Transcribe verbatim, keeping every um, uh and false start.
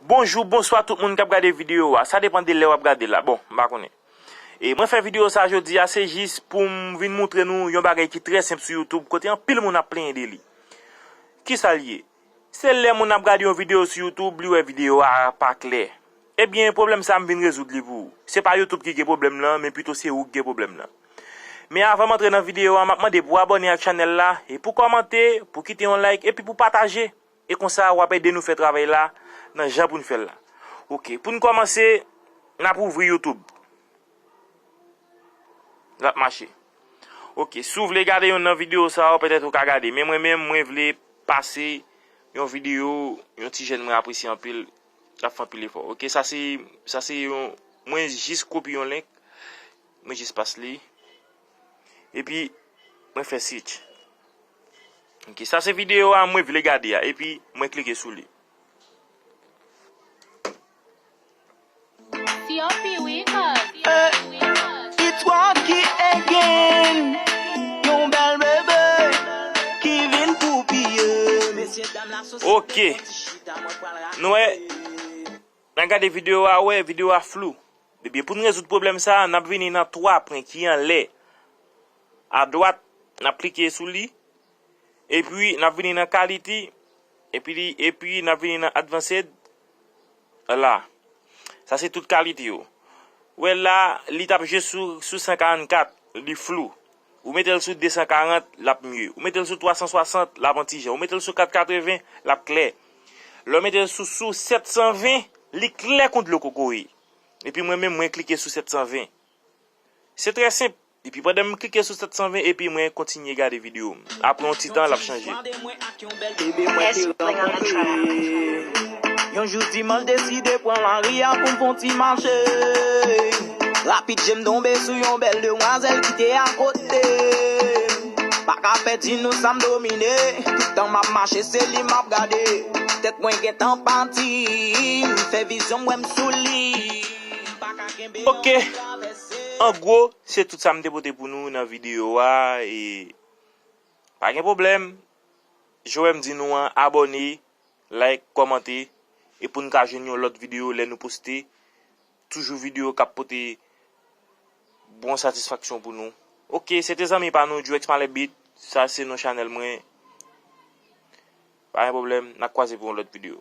Bonjou, bonswa tout moun k ap gade videyo a. Sa depann de lè w ap gade l la. Bon, m pa konnen. E mwen fè videyo sa jodi a, se jis pou m vin moutre nou yon bagay ki trè senp sou YouTube, kote anpil moun ap plenyen de li. Kisa l ye? Se lè moun ap gade yon videyo sou YouTube, li wè videyo a pa klè. Ebyen, pwoblèm sa a, m vin rezoud li pou ou. Se pa YouTube ki gen pwoblèm nan, men pito se ou ki gen pwoblèm nan. Men avan m antre nan videyo a, m ap mande pou w abòne ak chanèl la, e pou w kòmante, pou w kite yon like, epi pou w pataje. E konsa, w ap ede nou fè travay la nan jan pou n fè l la. Oke, pou n kòmanse, n ap ouvri YouTube. L ap mache. Oke, si w vle gade youn nan videyo sa yo, petèt ou ka gade. Men mwen menm, mwen vle pase yon videyo, yon ti jèn mwen apresye anpil, l ap fè anpil efò. Oke, sa se, sa se yon, mwen jis kopye yon link, mwen jis pase li. Epi, mwen fè search. Oke, sa se videyo a mwen vle gade a. Epi, mwen klike sou li. It's Rocky again. Yon bèl bebe ki vin pou piye. Oke. Nou wè, n a gade videyo a, wè, videyo a flou. Ebyen, pou n rezoud pwoblèm sa a, n ap vini nan twa pwen ki anlè. Adwat, n ap klike sou li. Epi, n ap vini nan quality. Epi, epi n ap vini nan advanced. La. Sa se tout kalite yo. Ou wè la, li t ap jwe sou, sou san karannkat, li flou. Ou mete l sou de san karant, l ap mye. Ou mete l sou twa san swasant, l ap yon ti jan. Ou mete l sou kat katreven, l ap klè. Lè w mete l sou, sou sèt san ven, li klè kon dlo kokoye. Epi mwen menm, mwen klike sou sèt san ven. Se trè senp. Epi pandan m klike sou sèt san ven, epi mwen kontinye gade videyo m. Apre yon ti tan, l ap chanje. Yon jou dimanch deside pran lari a pou m fè yon ti mache. Rapid je m tonbe sou yon bèl demwazèl ki te akote m. Pa ka pèdi nou sa m domine. Tout tan m ap mache se li m ap gade. Tèt mwen gentan pati. M fè vizyon m wè m sou li. M pa ka kenbe Ok. An gwo, se tout sa m te pote pou nou nan videyo a. E pa gen pwoblèm. Jan m di nou an, abòne, like, kòmante, e pou n ka jwenn yon lòt videyo lè nou poste. Toujou videyo k ap pote bon satisfaksyon pou nou. Ok, se te zanmi pa nou, Drex Malebit. Sa se non chanèl mwen. Pa gen pwoblèm, n a kwaze pou yon lòt videyo.